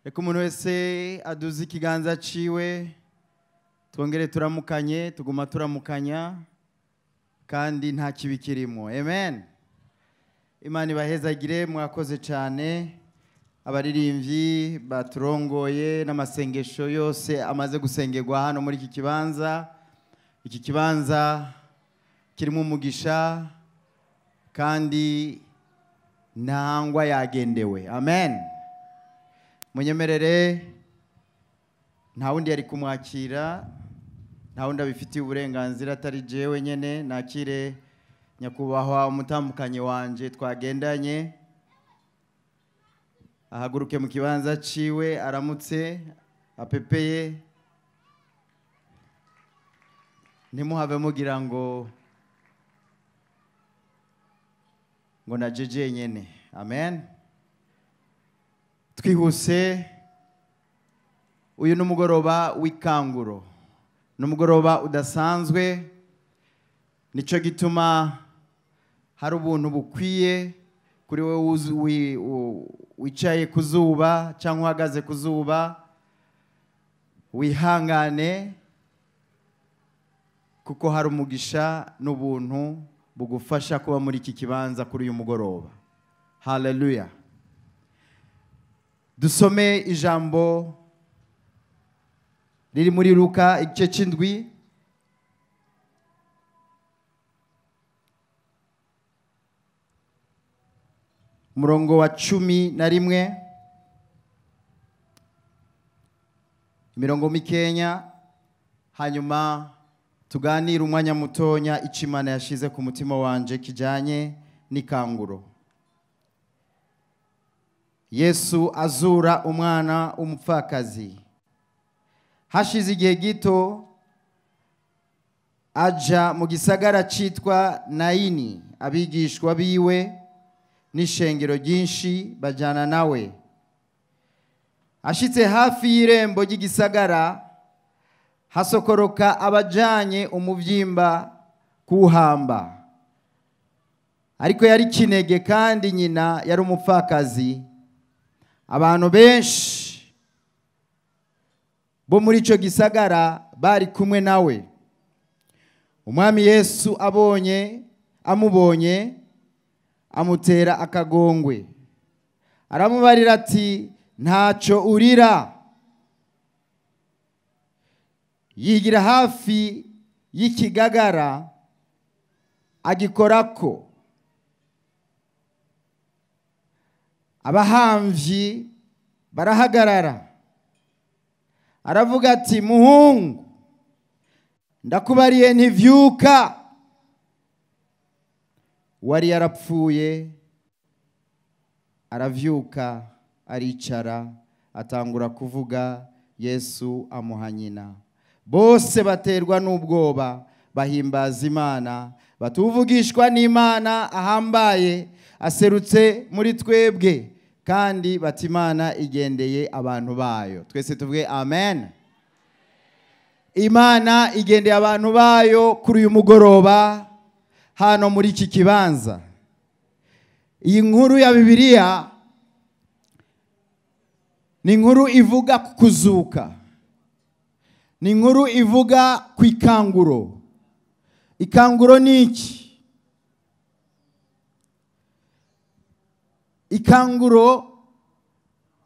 Reka umuntu wese aduze ikiganza ciwe, twongere turamukanye, tuguma turamukanya kandi nta kibi kirimo. Amen. Imana ibahezagire, mwakoze cyane. Abaririmbyi baturongoye n'amasengesho yose amaze gusengerwa hano muri iki kibanza. Iki kibanza kirimo umugisha kandi ntangwa yagendewe. Amen. Munyemerere, nta wundi yari kumwakira, nta wundi abifitiye uburenganzira atari jewe nyene. Nakire nyakubahwa umutambukanyi wanje twagendanye, ahaguruke mu kibanza ciwe, aramutse apepeye. Ntimuhave mugira ngo najeje nyene. Amen. Twihuse, uyu ni umugoroba w'ikanguro, ni umugoroba udasanzwe. Nico gituma hari ubuntu bukwiye kuri wewe wicaye ku zuba cyangwa uhagaze ku zuba. Wihangane kuko hari umugisha n'ubuntu bugufasha kuba muri iki kibanza kuri uyu mugoroba. Haleluya. Dusome ijambo riri muri Luka igice c'indwi, umurongo wa 11, imirongo mikenya, hanyuma tuganire umwanya mutonya ico Imana yashize ku mutima wanje kijanye n'ikanguro. Yesu azura umwana w'umupfakazi. Hashize igihe gito aja mu gisagara citwa Naini, abigishwa biwe n'ishengero ryinshi bajana nawe. Ashitse hafi y'irembo ry'igisagara, hasokoroka abajanye umuvyimba kuhamba. Ariko yari kinege kandi nyina yari umupfakazi. Abantu benshi bo muri ico gisagara bari kumwe nawe. Umwami Yesu amubonye amutera akagongwe, aramubarira ati ntaco urira. Yigira hafi y'ikigagara agikorako. Abahamvyi barahagarara. Aravuga ati muhungu, ndakubariye ntivyuka. Wari yarapfuye aravyuka, aricara, atangura kuvuga. Yesu amuha nyina. Bose baterwa n'ubwoba, bahimbaza Imana, batuvugishwa n'Imana ahambaye aserutse muri twebwe, kandi bati Imana igendeye abantu bayo. Twese tuvuge amen. Imana igendeye abantu bayo kuri uyu mugoroba hano muri iki kibanza. Iyi nkuru ya Bibiliya ni inkuru ivuga ku kuzuka, ni inkuru ivuga ku ikanguro. Ikanguro ni iki? Ikanguro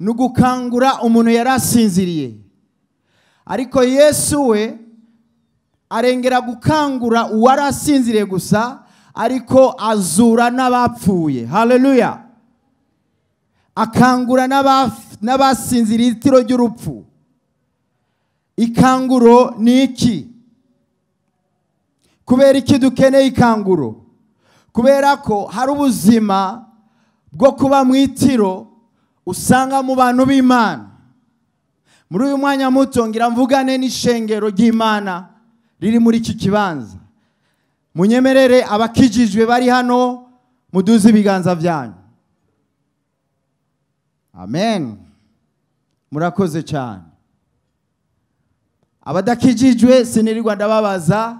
ni ugukangura umuntu yari asinziriye. Ariko Yesu we arengera gukangura uwari asinziriye gusa, ariko azura n'abapfuye. Haleluya. Akangura n'abasinziriye itiro ry'urupfu. Ikanguro ni iki? Kubera iki dukeneye ikanguro? Kubera ko hari ubuzima bwo kuba mu itiro usanga mu bantu b'Imana. Muri uyu mwanya muto ngira mvugane n'ishengero ry'Imana riri muri iki kibanza. Munyemerere abakijijwe bari hano muduze ibiganza byanyu. Amen. Murakoze cyane. Abadakijijwe sinirirwa ndababaza,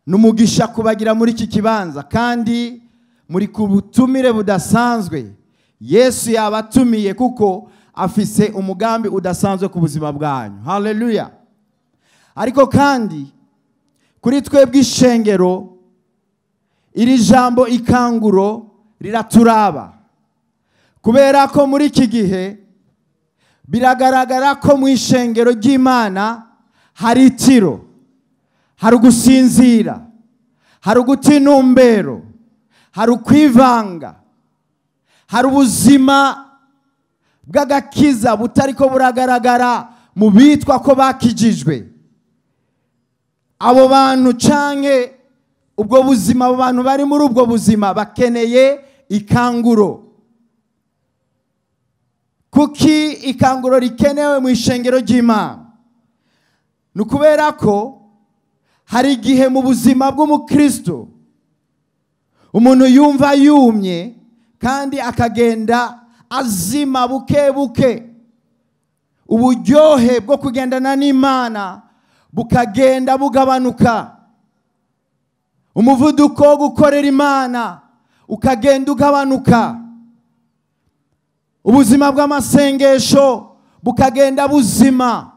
numugisha kubagira muri iki kibanza kandi muri ku butumire budasanzwe. Yesu yabatumiye kuko afise umugambi udasanzwe ku buzima bwanyu. Haleluya. Ariko kandi kuri twebwe ishengero, iri jambo ikanguro riraturaba, kubera ko muri iki gihe biragaragara ko mu ishengero ry'Imana hari itiro, hari ugusinzira, hari ugutinumbero, hari ukwivanga, hari ubuzima bw'agakiza butariko buragaragara mu bitwa ko bakijijwe. Abo bantu canke ubwo buzima, abo bantu bari muri ubwo buzima bakeneye ikanguro. Kuki ikanguro rikenewe mu ishengero ry'Imana? Ni ukubera ko hari igihe mu buzima bw'umukristo umuntu yumva yumye kandi akagenda azima buke buke, uburyohe bwo kugendana n'Imana bukagenda bugabanuka, umuvuduko wo gukorera Imana ukagenda ugabanuka, ubuzima bw'amasengesho bukagenda buzima,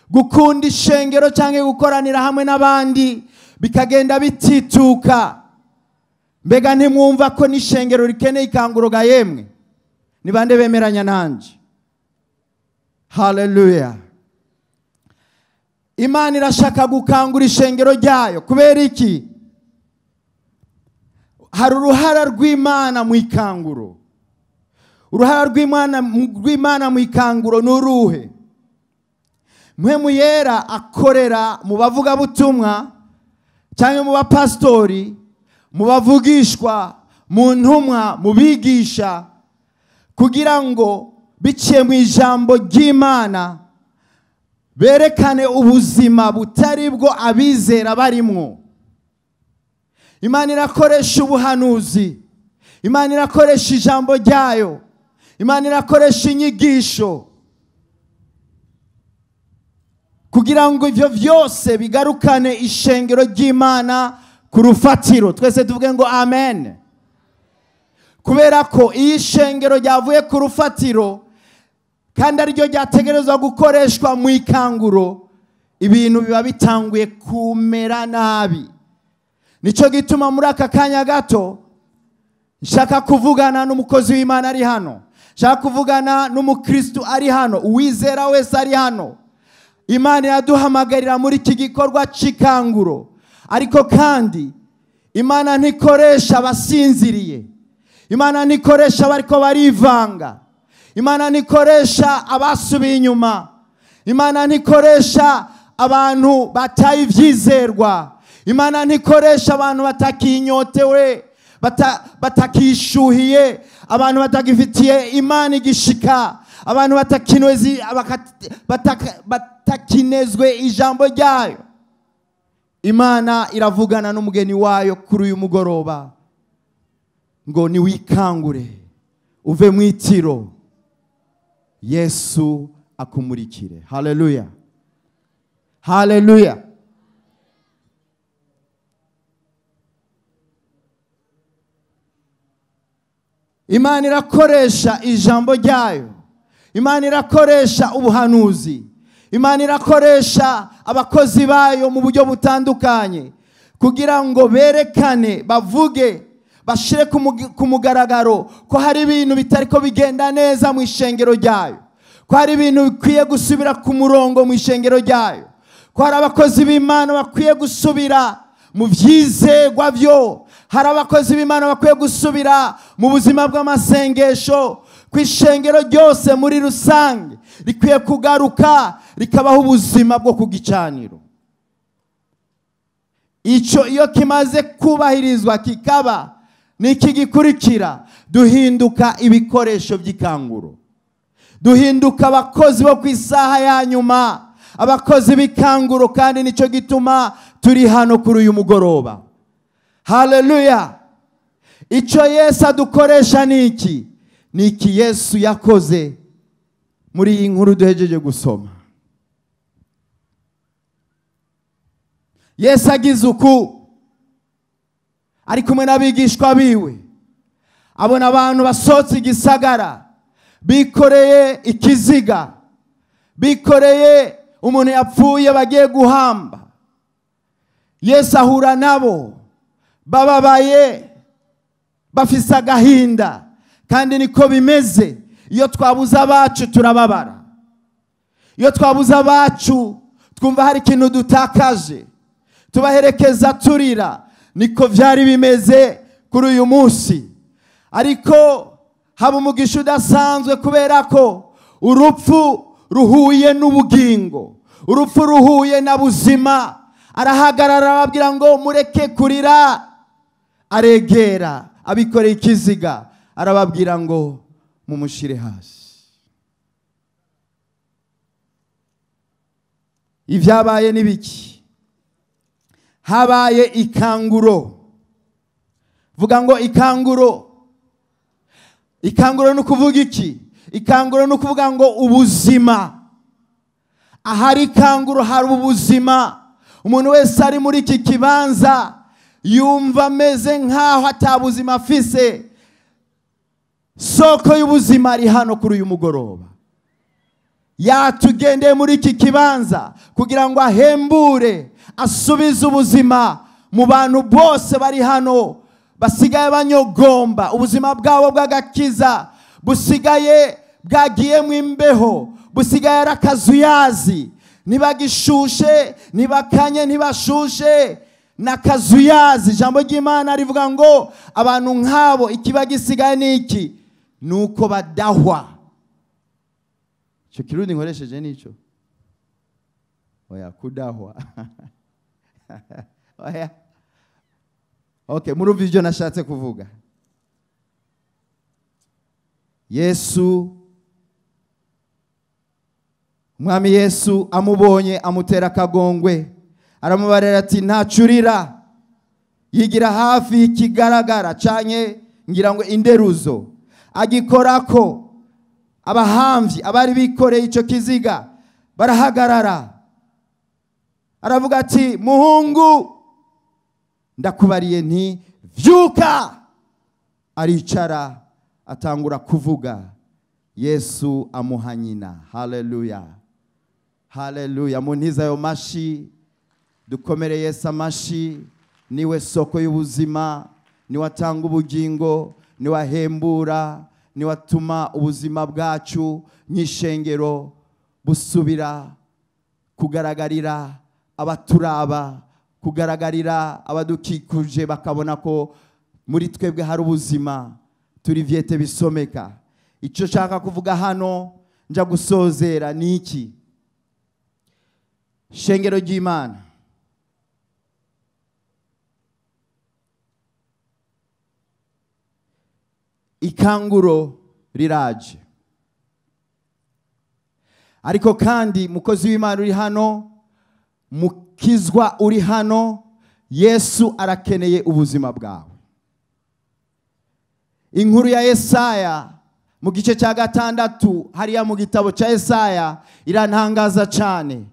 gukunda ishengero cyangwa gukoranira hamwe n'abandi bikagenda bitituka. Mbega ntimwumva ko n'ishengero rikeneye ikanguro ga yemwe? Ni bande bemeranya nanje? Haleluya. Imana irashaka gukangura ishengero ryayo. Kubera iki? Hari uruhara rw'Imana mu ikanguro. Uruhara rw'Imana mu ikanguro ni uruhe? Mpwemu Yera akorera mu bavugabutumwa cyangwa mu bapastori, mu bavugishwa, mu ntumwa, mu bigisha, kugira ngo biciye mu ijambo ry'Imana berekane ubuzima butari bwo abizera barimwo. Imana irakoresha ubuhanuzi, Imana irakoresha ijambo ryayo, Imana irakoresha inyigisho, kugira ngo ivyo vyose bigarukane ishengero ry'Imana ku rufatiro. Twese tuvuge ngo amen. Kubera ko iyo ishengero ryavuye ku rufatiro kandi ariryo ryategerezwa gukoreshwa mu ikanguro, ibintu biba bitanguye kumera nabi. Nico gituma muri aka kanya gato nshaka kuvugana n'umukozi w'Imana ari hano, nshaka kuvugana n'umukristo ari hano, uwizera wese ari hano. Imana iraduhamagarira muri iki gikorwa c'ikanguro, ariko kandi Imana ntikoresha abasinziriye, Imana ntikoresha abariko barivanga, Imana ntikoresha abasubiye inyuma, Imana ntikoresha abantu bataye ivyizerwa, Imana ntikoresha abantu batakinyotewe, batakishuhiye, abantu batagifitiye Imana igishika, abantu batakinezwe ijambo ryayo. Imana iravugana n'umugeni wayo kuri uyu mugoroba ngo niwikangure uve mu itiro, Yesu akumurikire. Haleluya, haleluya. Imana irakoresha ijambo ryayo, Imana irakoresha ubuhanuzi, Imana irakoresha abakozi bayo mu buryo butandukanye kugira ngo berekane, bavuge, bashire ku mugaragaro ko hari ibintu bitariko bigenda neza mu ishengero ryayo, ko hari ibintu bikwiye gusubira ku murongo mu ishengero ryayo, ko hari abakozi b'Imana bakwiye gusubira mu vyizegwa vyo, hari abakozi b'Imana bakwiye gusubira mu buzima bw'amasengesho, ku ishengero ryose muri rusange rikwiye kugaruka rikabaho ubuzima bwo ku gicaniro. Ico iyo kimaze kubahirizwa kikaba niki gikurikira, duhinduka ibikoresho by'ikanguro, duhinduka abakozi bo ku isaha ya nyuma, abakozi b'ikanguro. Kandi nico gituma turi hano kuri uyu mugoroba. Haleluya. Ico Yesu adukoresha niki? Niki Yesu yakoze muri iyi nkuru duhejeje gusoma. Yesu agize uku ari kumwe n'abigishwa biwe, Abona abantu basohotse igisagara bikoreye ikiziga, bikoreye umuntu yapfuye bagiye guhamba. Yesu ahura nabo bababaye, bafise agahinda. Kandi niko bimeze, iyo twabuze abacu turababara, iyo twabuze abacu twumva hari ikintu dutakaje, tubaherekeza turira. Niko vyari bimeze kuri uyu munsi. Ariko haba umugisha udasanzwe, kubera ko urupfu ruhuye n'ubugingo, urupfu ruhuye na buzima. Arahagarara ababwira ngo mureke kurira. Aregera abikoreye ikiziga, arababwira ngo mumushire hasi. Ivyabaye nibiki? Habaye ikanguro. Vuga ngo ikanguro. Ikanguro ni ukuvuga iki? Ikanguro ni ukuvuga ngo ubuzima. Ahari ikanguro hari ubuzima. Umuntu wese ari muri iki kibanza yumva ameze nkaho atabuzima afise, soko y'ubuzima ari hano kuri uyu mugoroba. Yatugendeye muri iki kibanza kugira ngo ahembure, asubize ubuzima mu bantu bose bari hano basigaye banyogomba. Ubuzima bwabo bw'agakiza busigaye bwagiyemo imbeho, busigaye ari akazuyazi. Ntibagishushe, ntibakanye, ntibashushe, nakazuyazi. Ijambo ry'Imana rivuga ngo abantu nk'abo ikiba gisigaye niki? Nuko badahwa. Icyo kirundi nkoresheje nico? Oya, kudahwa. Oya. Okay, murumva ivyo nashatse kuvuga. Yesu, Umwami Yesu amubonye amutera akagongwe, aramubarira ati ntacurira. Yigira hafi ikigaragara canke ngira ngo inderuzo, agikorako. Abahamvyi abari bikoreye ico kiziga barahagarara. Aravuga ati muhungu, ndakubariye nti vyuka. Aricara atangura kuvuga. Yesu amuha nyina. Haleluya, haleluya. Muntiza ayo mashi, dukomere Yesu amashi. Niwe soko y'ubuzima, niwe atanga ubugingo, niwe ahembura, niwe atuma ubuzima bwacu nk'ishengero busubira kugaragarira abaturaba, kugaragarira abadukikuje, bakabona ko muri twebwe hari ubuzima. Turi vyete bisomeka. Icyo nshaka kuvuga hano nja gusozera ni iki? Shengero ry'Imana, ikanguro riraje. Ariko kandi mukozi w'Imana uri hano, mukizwa uri hano, Yesu arakeneye ubuzima bwawe. Inkuru ya Yesaya mu gice cya 6 hariya mu gitabo cya Yesaya irantangaza cyane.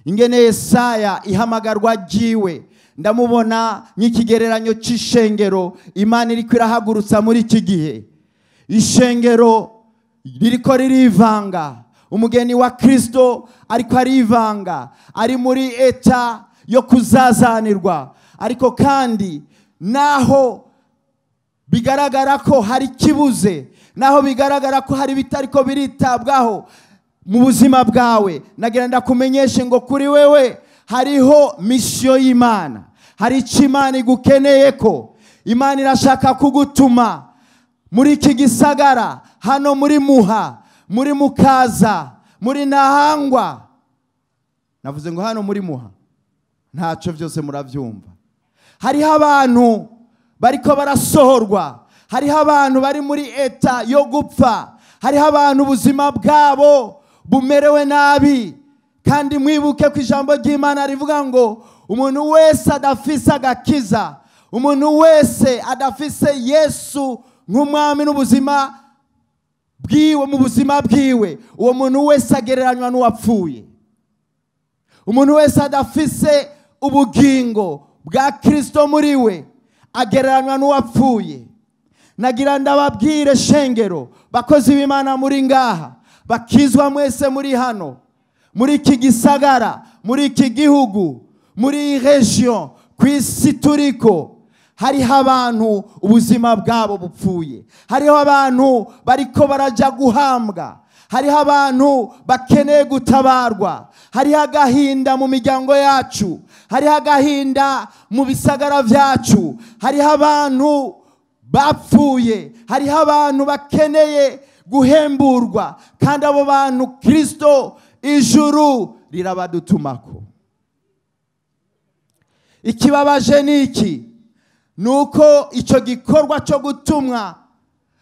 Ingene Yesaya ihamagarwa ryiwe, ndamubona nk'ikigereranyo c'ishengero Imana iriko irahagurutsa muri iki gihe. Ishengero ririko ririvanga, umugeni wa Kristo ariko arivanga, ari muri eta yo kuzazanirwa. Ariko kandi naho bigaragara ko hari kibuze, naho bigaragara ko hari bitariko biritabwaho mu buzima bwawe, nagira ndakumenyeshe ngo kuri wewe hariho misiyo y'Imana, hari icyo Imana igukeneye ko. Imana irashaka kugutuma muri iki gisagara, hano muri Muha, muri Mukaza, muri Ntahangwa. Navuze ngo hano muri Muha ntacyo byose murabyumva. Hariho abantu bariko barasohorwa, hariho abantu bari muri eta yo gupfa, hariho abantu ubuzima bwabo bumerewe nabi. Kandi mwibuke ko ijambo ry'Imana rivuga ngo umuntu wese adafise agakiza, umuntu wese adafise Yesu nk'umwami n'ubuzima bwiwe mu buzima bwiwe, uwo muntu wese agereranywa n'uwapfuye. Umuntu wese adafise ubugingo bwa Kristo muri we agereranywa n'uwapfuye. Nagira ndababwire shengero, bakozi b'Imana muri ngaha, bakizwa mwese muri hano, muri iki gisagara, muri iki gihugu, muri iyi region, ku isi turiko, hariho abantu ubuzima bwabo bupfuye, hariho abantu bariko baraja guhambwa, hariho abantu bakeneye gutabarwa, hariho agahinda mu miryango yacu, hariho agahinda mu bisagara vyacu, hariho abantu bapfuye, hariho abantu bakeneye guhemburwa, kandi abo bantu Kristo ijuru rirabadutumako. Ikibabaje niki? Nuko ico gikorwa cyo gutumwa,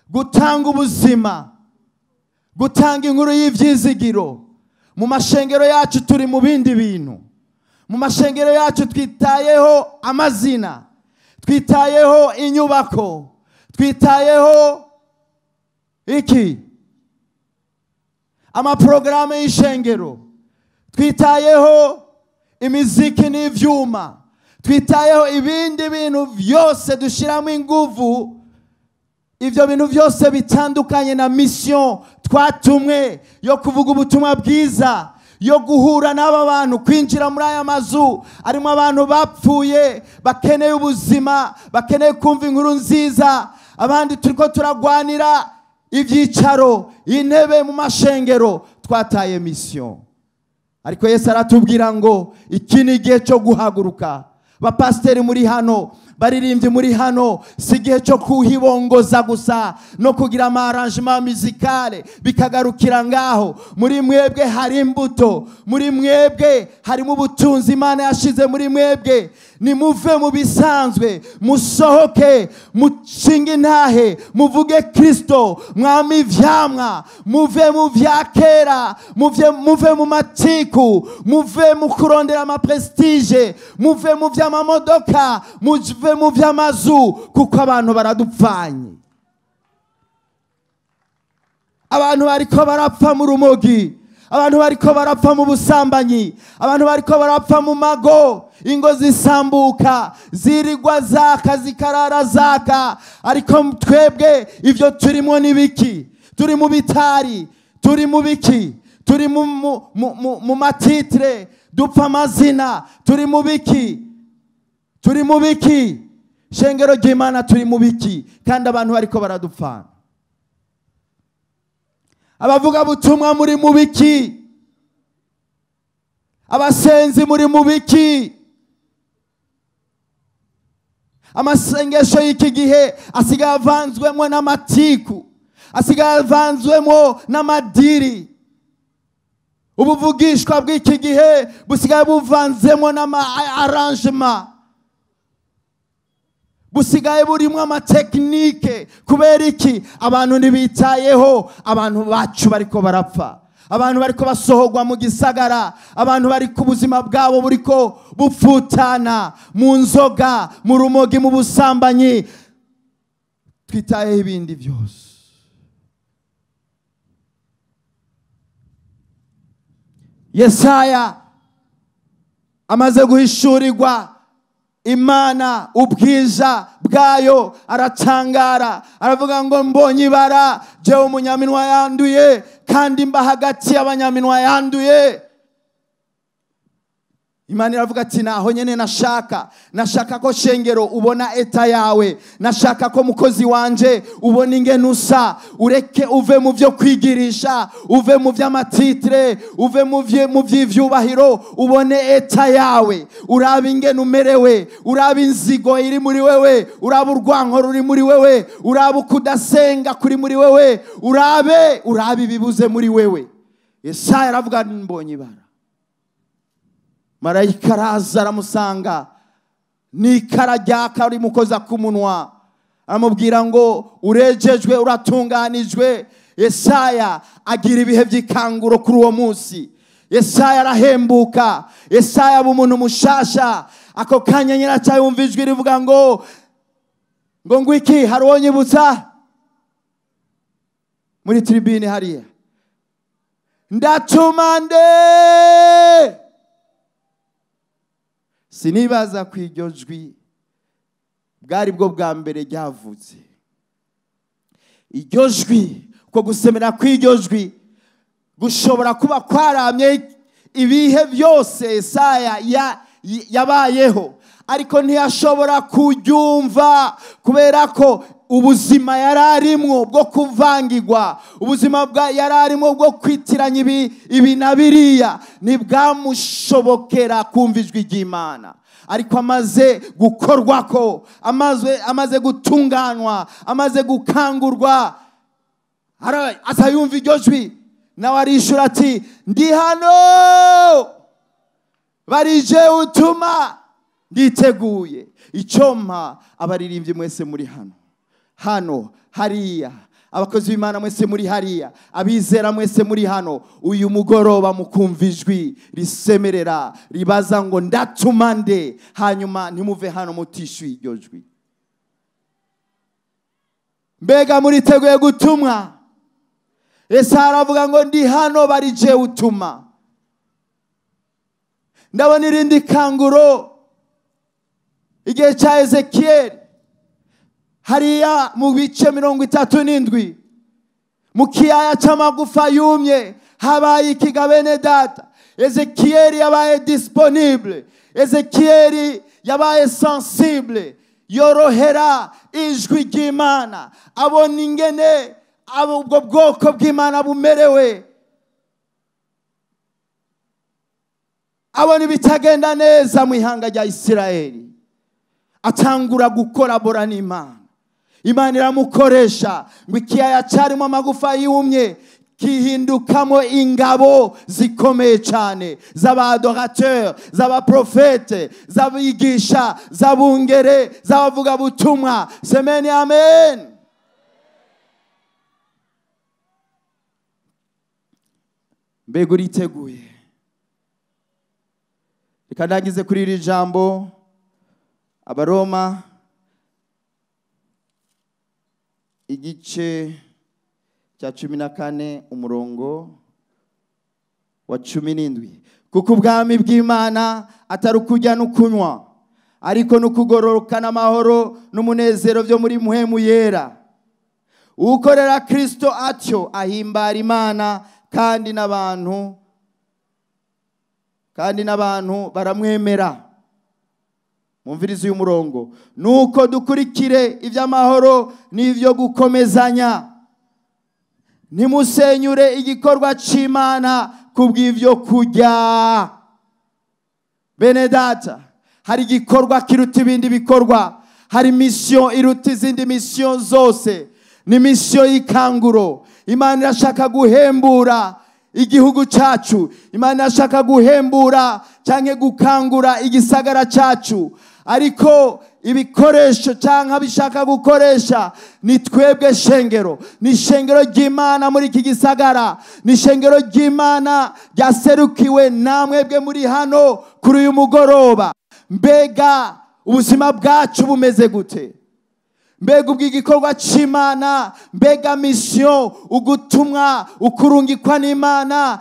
gutanga ubuzima, gutanga inkuru y'ivyizigiro, mu mashengero yacu turi mu bindi bintu. Mu mashengero yacu twitayeho amazina, twitayeho inyubako, twitayeho iki, amaprograme y'ishengero, twitayeho imiziki n'ivyuma, twitayeho ibindi bintu vyose dushiramo inguvu. Ivyo bintu vyose bitandukanye na mission twatumwe yo kuvuga ubutumwa bwiza, yo guhura n'aba bantu, kwinjira muri aya mazu arimo abantu bapfuye bakeneye ubuzima, bakeneye kumva inkuru nziza. Abandi turiko turagwanira ivyicaro, intebe mu mashengero, twataye mission. Ariko Yesu aratubwira ngo iki ni igihe cyo guhaguruka. Bapasteri muri hano, baririmbyi muri hano, si igihe cyo kuhibongoza gusa no kugira ama arrangement musicale bikagarukira ngaho. Muri mwebwe hari imbuto, muri mwebwe harimo ubutunzi Imana yashize muri mwebwe. Nimuve mu bisanzwe, musohoke, mucinge intahe, muvuge Kristo, mwami ivyamwa, muve mu vya kera, muve mu matiku, muve mu kurondera ama prestige, muve mu vy'amamodoka, muve mu vy'amazu, kuko abantu baradupfanye. Abantu bariko barapfa mu rumogi, abantu bariko barapfa mu busambanyi, abantu bariko barapfa mu mago, ingo zisambuka, zirigwa zaka, zikarara zaka. Ariko twebwe ivyo turimo ni biki? Turi mu bitari, turi mu biki? Turi mu matitre, dupfa amazina, turi mu biki? Turi mu biki? Shengero ry'Imana turi mu biki? Kandi abantu bariko baradupfana. Abavuga butumwa muri mu biki? Abasenzi muri mu biki? Amasengesho y'iki gihe asigaye avanzwemo n'amatiku, asigaye avanzwemo n'amadiri. Ubuvugishwa bw'iki gihe busigaye buvanzemo n'ama arrangement, busigaye burimo amatekinike. Kubera iki? Abantu ntibitayeho, abantu bacu bariko barapfa, abantu bariko basohogwa mu gisagara, abantu bari ku buzima bwabo buriko bupfutana mu nzoga, mu rumogi, mu busambanyi. Twitayeho ibindi byose. Yesaya amaze guhishurirwa Imana ubwiza bwayo, aratangara, aravuga ngo mbonye ibara, jewe umunyaminwa yanduye, kandi mba hagati y'abanyaminwa yanduye. Imana iravuga ati naho nyene nashaka, nashaka ko shengero ubona eta yawe, nashaka ko mukozi wanje ubona ingene usa, ureke uve mu vyo kwigirisha, uve mu vy'amatitre, uve mu vy'ivyubahiro, ubone eta yawe, urabe ingene umerewe, urabe inzigo iri muri wewe, urabe urwanko ruri muri wewe, urabe kudasenga kuri muri wewe, urabe ibibuze muri wewe. Yesaya aravuga mbonye ibara. Marayika araza aramusanga n'ikara ryaka rimukoza ku munwa, aramubwira ngo urejejwe, uratunganijwe. Yesaya agira ibihe by'ikanguro kuri uwo munsi. Yesaya arahembuka, Yesaya aba umuntu mushasha. Ako kanya nyiracyaye yumva ijwi rivuga ngo ngwiki, hari uwo nyibutsa muri tribune hariya, ndatuma nde? Sinibaza ku iryo jwi bwari bwo bwa mbere ryavutse. Iryo jwi, uko gusemera kw'iryo jwi gushobora kuba kwaramye ibihe byose Yesaya yabayeho, ariko ntiyashobora kuryumva kubera ko ubuzima yari arimwo bwo kuvangirwa, ubuzima bwa yari arimwo bwo kwitiranya ibi na biriya, ntibwamushobokera kumva ijwi ry'Imana. Ariko amaze gukorwako, amaze gutunganywa, amaze gukangurwa, azayumva iryo jwi, nawe arishura ati ndi hano, barije utuma, nditeguye. Icyompa abaririmbyi mwese muri hano, hano hariya, abakozi b'Imana mwese muri hariya, abizera mwese muri hano, uyu mugoroba mukumva ijwi risemerera ribaza ngo ndatuma nde, hanyuma ntimuve hano mutishyuye iryo jwi. Mbega muriteguye gutumwa? Yesaya aravuga ngo ndi hano, barije utuma. Ndabona irindi kanguro igihe cya Ezekiel hariya mu bice 37 mu kiyaya cy'amagufa yumye habaye ikigabene data. Ezekiel yabaye disponible, Ezekiel yabaye sensible, yorohera ijwi ry'Imana, abona ingene ubwo bwoko bw'Imana bumerewe, abona ibitagenda neza mu ihanga rya Isirayeli, atangura gukorabora n'Imana. Imana iramukoresha ngo ikiyaya cyarimo amagufa yumye kihindukamo ingabo zikomeye cyane z'abadorateur, z'abaprofete, z'abigisha, z'abungere, z'abavugabutumwa. Semeni amen. Mbega uriteguye? Reka ndangize kuri iri jambo, Abaroma igice cya 14 umurongo wa 17. Kuko ubwami bw'Imana atari ukurya no kunywa, ariko no kugororoka n'amahoro n'umunezero byo muri muhemu yera. Ukorera Kristo atyo ahimbara Imana, kandi n'abantu baramwemera. Mumvirize uyu murongo. Nuko dukurikire iby'amahoro n'ibyo gukomezanya, ntimusenyure igikorwa cy'Imana kubw'ibyo kurya. Bene data, hari igikorwa kiruta ibindi bikorwa, hari mission iruta izindi mission zose, ni mission y'ikanguro. Imana irashaka guhembura igihugu cyacu, Imana irashaka guhembura cyangwa gukangura igisagara cyacu, ariko ibikoresho cyangwa bishaka gukoresha ni twebwe shengero, ni shengero ry'Imana muri iki gisagara, ni shengero ry'Imana ryaserukiwe namwebwe muri hano kuri uyu mugoroba. Mbega ubuzima bwacu bumeze gute? Mbega ubw'igikorwa cy'Imana, mbega mission, ugutumwa, ukurungikwa n'Imana,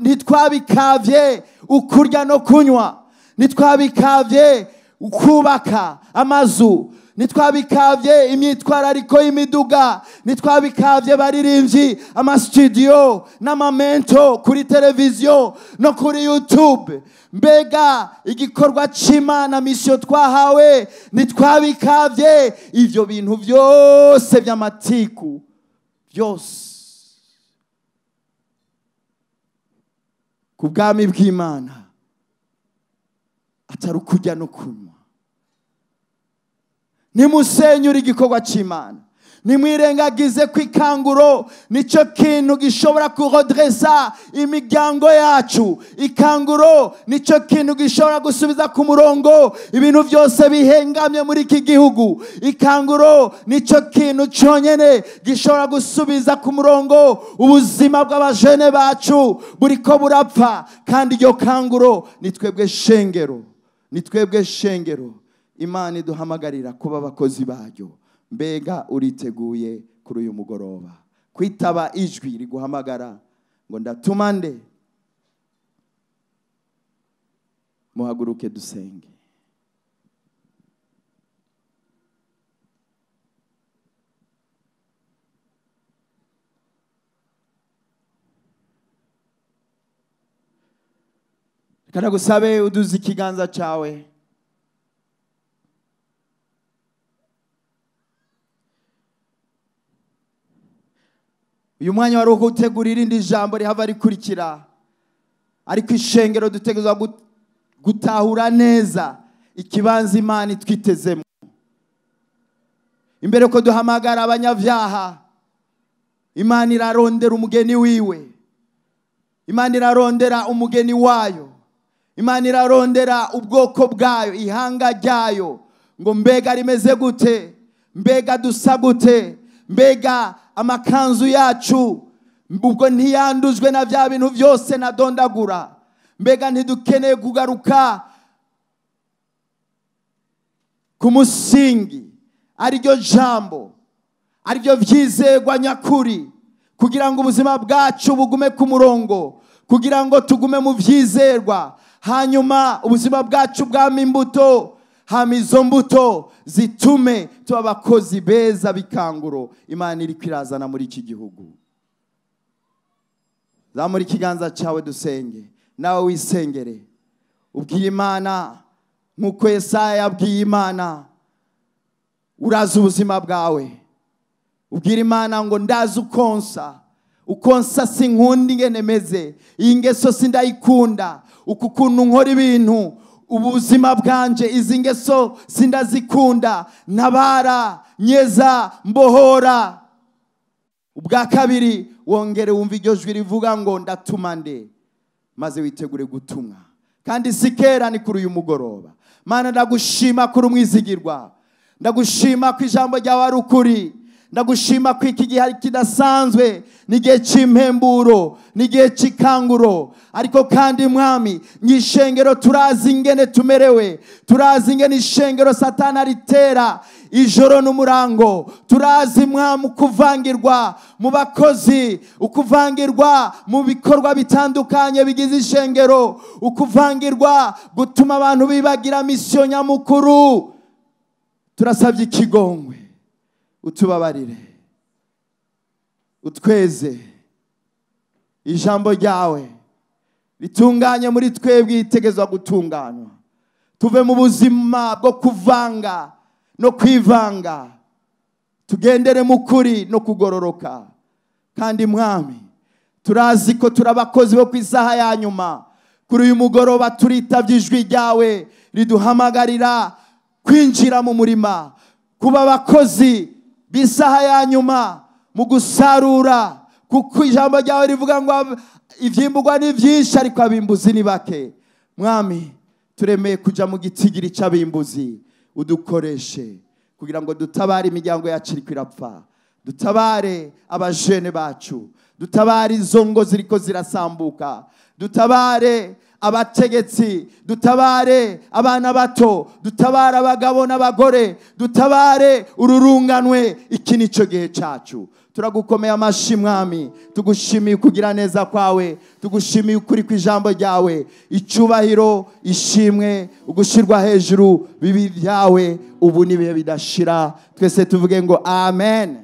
ntitwabikavye ukurya no kunywa, ntitwabikavye ukubaka amazu, ntitwabikavye imyitwarariko y'imiduga, ntitwabikavye baririmbyi, amastudio n'amamento kuri televiziyo no kuri YouTube. Mbega igikorwa cy'Imana, mission twahawe, ntitwabikavye ivyo bintu byose by'amatiku byose. Ku bwami bw'Imana atari ukurya no kunywa. Nimusenyure igikorwa cy'Imana, nimwirengagize ko ikanguro nicyo kintu gishobora kurodresa imiryango yacu. Ikanguro nicyo kintu gishobora gusubiza ku murongo ibintu byose bihengamye muri iki gihugu. Ikanguro nicyo kintu cyonyene gishobora gusubiza ku murongo ubuzima bw'abajene bacu buriko burapfa. Kandi iryo kanguro ni twebwe shengero, ni twebwe shengero Imana iduhamagarira kuba abakozi bayo. Mbega uriteguye kuri uyu mugoroba kwitaba ijwi riguhamagara ngo ndatuma nde? Muhaguruke dusenge. Reka ndagusabe uduze ikiganza cyawe. Uyu mwanya wari ugutegura irindi jambo rihava rikurikira, ariko ishengero dutegerezwa gutahura neza ikibanza Imana itwitezemo. Imbere ko duhamagara abanyabyaha, Imana irarondera umugeni wiwe, Imana irarondera umugeni wayo, Imana irarondera ubwoko bwayo, ihanga ryayo, ngo mbega rimeze gute, mbega dusa gute, mbega amakanzu yacu ubwo ntiyandujwe na bya bintu byose nadondagura, mbega ntidukeneye kugaruka ku musingi ariryo jambo, ariryo vyizegwa nyakuri, kugira ngo ubuzima bwacu bugume ku murongo, kugira ngo tugume mu vyizerwa, hanyuma ubuzima bwacu bwama imbuto, hama izo mbuto zitume tuba abakozi beza b'ikanguro Imana iri kwirazana muri iki gihugu. Zamura ikiganza cyawe dusenge, nawe wisengere, ubwiye Imana nk'uko Yesaya yabwiye Imana. Urazi ubuzima bwawe, ubwira Imana ngo ndazi ukonsa, ukonsa sinkunda ingene meze, iyi ngeso sindayikunda, uku kuntu nkora ibintu, ubuzima bwanje izi ngeso sindazikunda, ntabara, nyeza, mbohora. Ubwa kabiri wongere wumva iryo jwi rivuga ngo ndatuma nde, maze witegure gutumwa. Kandi si kera, ni kuri uyu mugoroba. Mana, ndagushima kuri umwizigirwa, ndagushima ko ijambo ryawe ari ukuri, ndagushima ko iki gihe kidasanzwe, ni igihe cy'impemburo, ni igihe cy'ikanguro. Ariko kandi Mwami, mw'ishengero turazi ingene tumerewe, turazi ingene ishengero Satani aritera ijoro n'umurango, turazi Mwami ukuvangirwa mu bakozi, ukuvangirwa mu bikorwa bitandukanye bigize ishengero, ukuvangirwa gutuma abantu bibagira misiyo nyamukuru. Turasabye ikigongwe, utubabarire, utweze, ijambo ryawe ritunganye muri twebwe, itegezwa gutunganywa, tuve mu buzima bwo kuvanga no kwivanga, tugendere mu kuri no kugororoka. Kandi Mwami, turazi ko turabakozi bo ku isaha ya nyuma. Kuri uyu mugoroba turitavye ijwi ryawe riduhamagarira kwinjira mu murima, kuba abakozi b'isaha ya nyuma mu gusarura, kuko ijambo ryawe rivuga ngo ivyimburwa ni vyinshi ariko abimbuzi ni bake. Mwami, turemeye kuja mu gitigiri c'abimbuzi, udukoreshe kugira ngo dutabare imiryango yacu iriko irapfa, dutabare abajene bacu, dutabare izo ngo ziriko zirasambuka, dutabare abategetsi, dutabare abana bato, dutabare abagabo n'abagore, dutabare ururunganwe. Iki nico gihe cacu. Turagukomeye amashi Mwami, tugushimiye kugira neza kwawe, tugushimiye ukuri kw'ijambo ryawe. Icyubahiro, ishimwe, ugushirwa hejuru bibi byawe ubu n'ibihe bidashira. Twese tuvuge ngo amen.